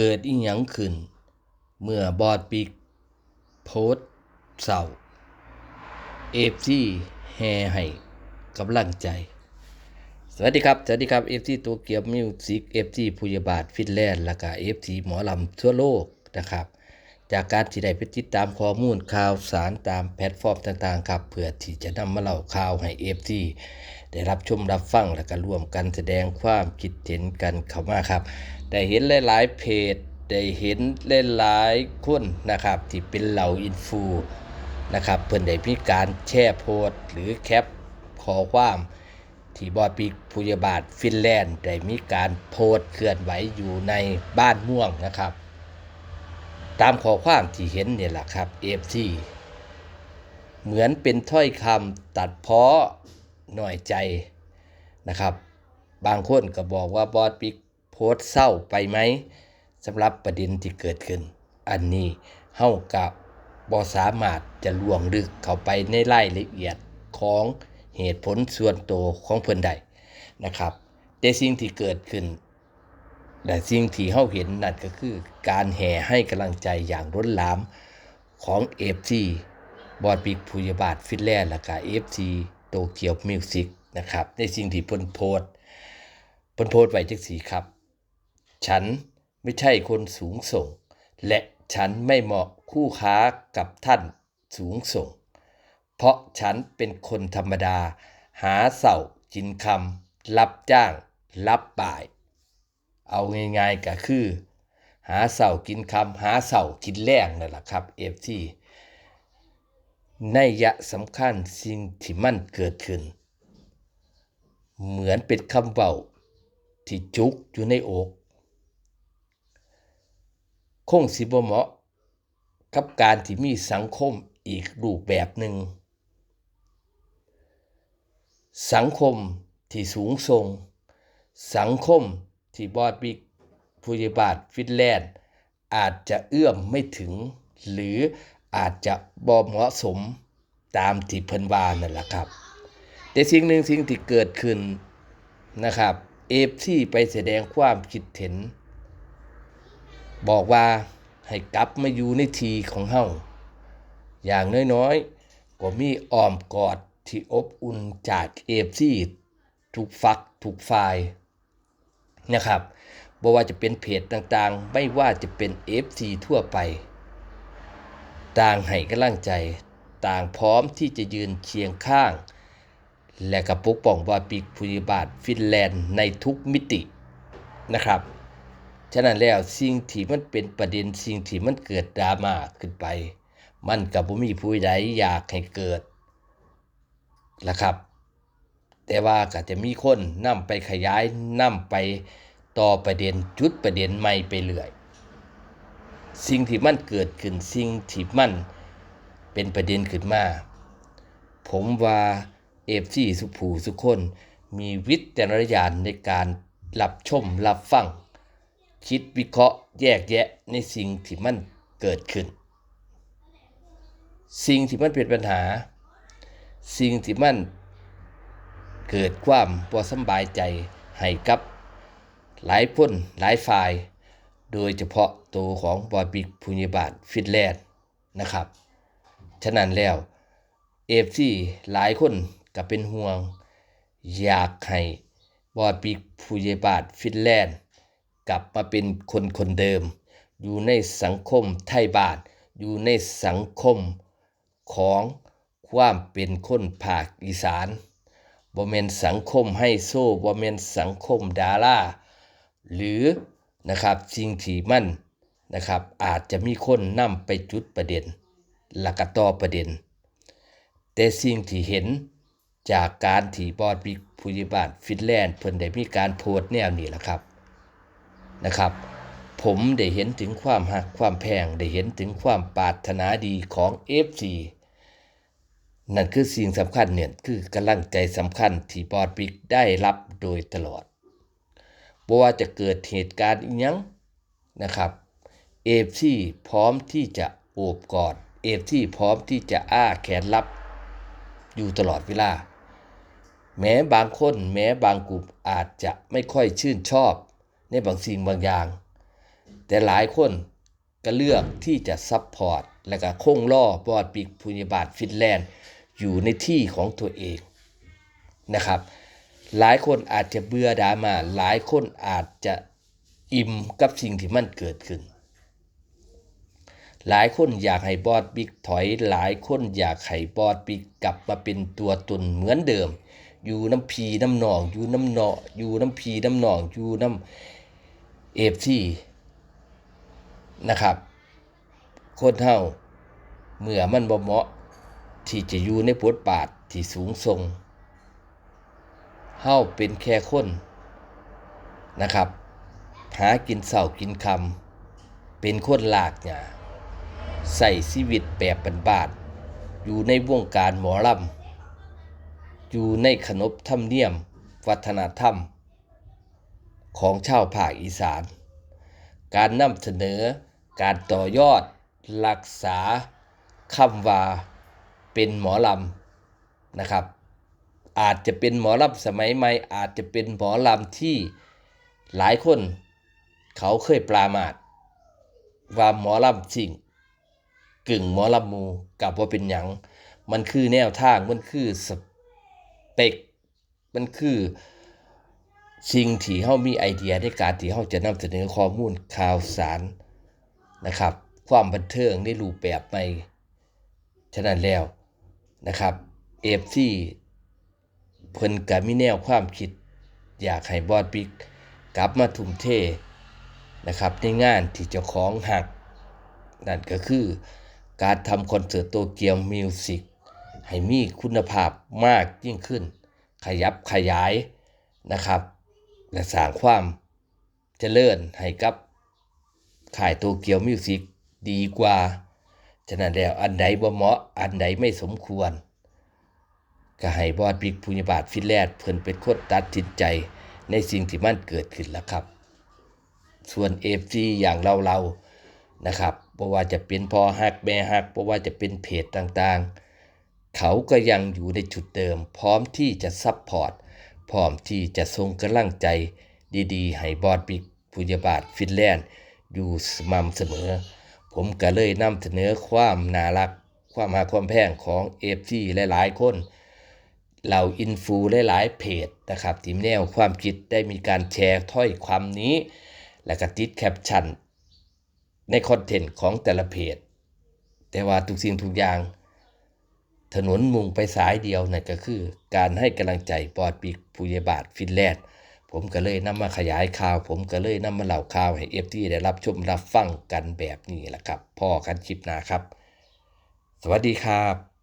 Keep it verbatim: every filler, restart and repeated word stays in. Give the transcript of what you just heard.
เกิดอีหยังขึ้น เมื่อบอสบิ๊กโพสต์เศร้า เอฟซีแห่ให้กำลังใจ สวัสดีครับ สวัสดีครับ เอฟซี โตเกียวมิวสิก เอฟซี ผู้ใหญ่บ้านฟินแลนด์ แล้วก็ เอฟซี หมอลำทั่วโลกนะครับ จากการที่ได้ไปติดตามข้อมูลข่าวสารตามแพลตฟอร์มต่างๆครับ เพื่อที่จะนำมาเล่าข่าวให้ เอฟซี ได้รับชมรับฟัง และก็ร่วมกันแสดงความคิดเห็นกันเข้ามาครับ ได้เห็นหลายๆเพจ ได้เห็นหลายๆคนนะครับ ที่เป็นเหล่าอินฟูนะครับ เพิ่นได้มีการแชร์โพสต์หรือแคปข้อความ ที่บอสบิ๊กผู้ใหญ่บ้านฟินแลนด์ได้มีการโพสต์เคลื่อนไหวอยู่ในบ้านม่วงนะครับ ตามข้อความที่เห็นนี่แหละครับ เอฟซี เหมือนเป็นถ้อยคำตัดเพ้อน้อยใจนะครับ บางคนก็บอกว่าบอสบิ๊กโพสต์เศร้าไปไหม สำหรับประเด็นที่เกิดขึ้น อันนี้เฮาก็บ่สามารถจะล่วงลึกเข้าไปในรายละเอียดของเหตุผลส่วนตัวของเพิ่นได้นะครับ แต่สิ่งที่เกิดขึ้น และสิ่งที่เฮาเห็นนั่นก็คือการแห่ให้กำลังใจอย่างล้นหลามของ เอฟซี บอสบิ๊กผู้ใหญ่บ้านฟินแลนด์ และก็ เอฟซี โตเกียวมิวสิกนะครับ ในสิ่งที่เพิ่นโพสต์ เพิ่นโพสต์ไว้จังซี้ครับ ฉันไม่ใช่คนสูงส่ง และฉันไม่เหมาะคู่ค้ากับท่านสูงส่ง เพราะฉันเป็นคนธรรมดา หาเช้ากินค่ำ รับจ้างรับบ่าย เอาง่ายๆก็คือ หาเช้ากินค่ำ หาเช้ากินแลงนั่นแหละครับ เอฟซี นัยยะสำคัญสิ่งที่มันเกิดขึ้น เหมือนเป็นคำเว้าที่จุกอยู่ในอก คงสิบ่เหมาะกับการที่มีสังคมอีกรูปแบบหนึ่ง สังคมที่สูงส่ง สังคมที่บอสบิ๊กผู้ใหญ่บ้านฟินแลนด์ อาจจะเอื้อมไม่ถึง หรืออาจจะบ่เหมาะสมตามที่เพิ่นว่านั่นล่ะครับ แต่สิ่งหนึ่งสิ่งที่เกิดขึ้นนะครับ เอฟซี ไปแสดงความคิดเห็น บอกว่าให้กลับมาอยู่ในที่ของเฮา อย่างน้อยๆ ก็มีอ้อมกอดที่อบอุ่นจาก เอฟซี ทุกฝักทุกฝ่ายนะครับ บ่ว่าจะเป็นเพจต่างๆ ไม่ว่าจะเป็น เอฟซี ทั่วไป ต่างให้กำลังใจ ต่างพร้อมที่จะยืนเคียงข้าง และก็ปกป้องบอสบิ๊กผู้ใหญ่บ้านฟินแลนด์ในทุกมิตินะครับ ฉะนั้นแล้วสิ่งที่มันเป็นประเด็น สิ่งที่มันเกิดดราม่าขึ้นไป มันก็บ่มีผู้ใดอยากให้เกิดล่ะครับ แต่ว่าก็จะมีคนนำไปขยาย นำไปต่อประเด็น จุดประเด็นใหม่ไปเรื่อย สิ่งที่มันเกิดขึ้น สิ่งที่มันเป็นประเด็นขึ้นมา ผมว่า เอฟซี สุผู้สุคน มีวิจารณญาณในการรับชมรับฟัง คิดวิเคราะห์แยกแยะในสิ่งที่มันเกิดขึ้น สิ่งที่มันเป็นปัญหา สิ่งที่มันเกิดความบ่สำบายใจให้กับหลายคนหลายฝ่าย โดยเฉพาะตัวของบอสบิ๊กผู้ใหญ่บ้านฟินแลนด์นะครับ ฉะนั้นแล้ว เอฟซี หลายคนก็เป็นห่วง อยากให้บอสบิ๊กผู้ใหญ่บ้านฟินแลนด์ กลับมาเป็นคนคนเดิม อยู่ในสังคมไทบ้าน อยู่ในสังคมของความเป็นคนภาคอีสาน บ่แม่นสังคมไฮโซ บ่แม่นสังคมดารา หรือนะครับ สิ่งที่มันนะครับ อาจจะมีคนนำไปจุดประเด็น และก็ต่อประเด็น แต่สิ่งที่เห็นจากการที่บอสบิ๊กผู้ใหญ่บ้านฟินแลนด์ เพิ่นได้มีการโพสต์แนวนี้ล่ะครับ นะครับ ผมได้เห็นถึงความฮักความแพง ได้เห็นถึงความปรารถนาดีของ เอฟซี นั่นคือสิ่งสำคัญเนี่ย คือกำลังใจสำคัญที่บอสบิ๊กได้รับโดยตลอด บ่ว่าจะเกิดเหตุการณ์อิหยังนะครับ เอฟซี พร้อมที่จะโอบกอด เอฟซี พร้อมที่จะอ้าแขนรับอยู่ตลอดเวลา แม้บางคน แม้บางกลุ่มอาจจะไม่ค่อยชื่นชอบในบางสิ่งบางอย่าง แต่หลายคนก็เลือกที่จะซัพพอร์ตและก็คงรอบอสบิ๊กผู้ใหญ่บ้านฟินแลนด์อยู่ในที่ของตัวเองนะครับ หลายคนอาจจะเบื่อดราม่า หลายคนอาจจะอิ่มกับสิ่งที่มันเกิดขึ้น หลายคนอยากให้บอสบิ๊กถอย หลายคนอยากให้บอสบิ๊กกลับมาเป็นตัวตนเหมือนเดิม อยู่นำพี่นำน้อง อยู่นำเนาะ อยู่นำพี่นำน้อง อยู่นำเอฟซีนะครับ คนเฮาเมื่อมันบ่เหมาะที่จะอยู่ในบทบาทที่สูงส่ง เฮาเป็นแค่คนนะครับ หากินเช้ากินค่ำ เป็นคนลากหญ้า ใช้ชีวิตแบบบ้านๆ อยู่ในวงการหมอลำ อยู่ในขนบธรรมเนียมวัฒนธรรมของชาวภาคอีสาน การนำเสนอ การต่อยอด รักษาคำว่าเป็นหมอลำนะครับ อาจจะเป็นหมอลำสมัยใหม่ อาจจะเป็นหมอลำที่หลายคนเขาเคยปรามาสว่าหมอลำซิ่ง กึ่งหมอลำหมู่ ก็บ่เป็นหยัง มันคือแนวทาง มันคือสเปค มันคือสิ่งที่เฮามีไอเดียในการที่เฮาจะนำเสนอข้อมูลข่าวสารนะครับ ความบันเทิงในรูปแบบใหม่ ฉะนั้นแล้วนะครับ เอฟซี เพิ่นก็มีแนวความคิด อยากให้บอสบิ๊กกลับมาทุ่มเทนะครับ ในงานที่เจ้าของฮัก นั่นก็คือการทำคอนเสิร์ตโตเกียวมิวสิกให้มีคุณภาพมากยิ่งขึ้น ขยับขยายนะครับ และสร้างความเจริญให้กับค่ายโตเกียวมิวสิกดีกว่า ฉะนั้นแล้วอันใดบ่เหมาะ อันใดไม่สมควร ก็ให้บอสบิ๊กผู้ใหญ่บ้านฟินแลนด์เพิ่นเป็นคนตัดสินใจในสิ่งที่มันเกิดขึ้นล่ะครับ ส่วนเอฟซี อย่างเราๆนะครับ บ่ว่าจะเป็นพ่อฮักแม่ฮัก บ่ว่าจะเป็นเพจต่างๆ เขาก็ยังอยู่ในจุดเดิม พร้อมที่จะซัพพอร์ต พร้อมที่จะส่งกำลังใจดีๆ ให้บอสบิ๊กผู้ใหญ่บ้านฟินแลนด์อยู่สม่ำเสมอ ผมก็เลยนำเสนอความน่ารัก ความฮักความแพงของเอฟซี หลายๆคน เหล่าอินฟูหลายๆเพจนะครับ ที่มีแนวความคิดได้มีการแชร์ถ้อยคำนี้ และก็ติดแคปชั่นในคอนเทนต์ของแต่ละเพจ แต่ว่าทุกสิ่งทุกอย่าง ถนนมุ่งไปสายเดียว นั่นก็คือการให้กำลังใจบอสบิ๊กผู้ใหญ่บ้านฟินแลนด์ ผมก็เลยนำมาขยายข่าว ผมก็เลยนำมาเล่าข่าวให้เอฟซีได้รับชมรับฟังกันแบบนี้ล่ะครับ พ้อกันคลิปหน้าครับ สวัสดีครับ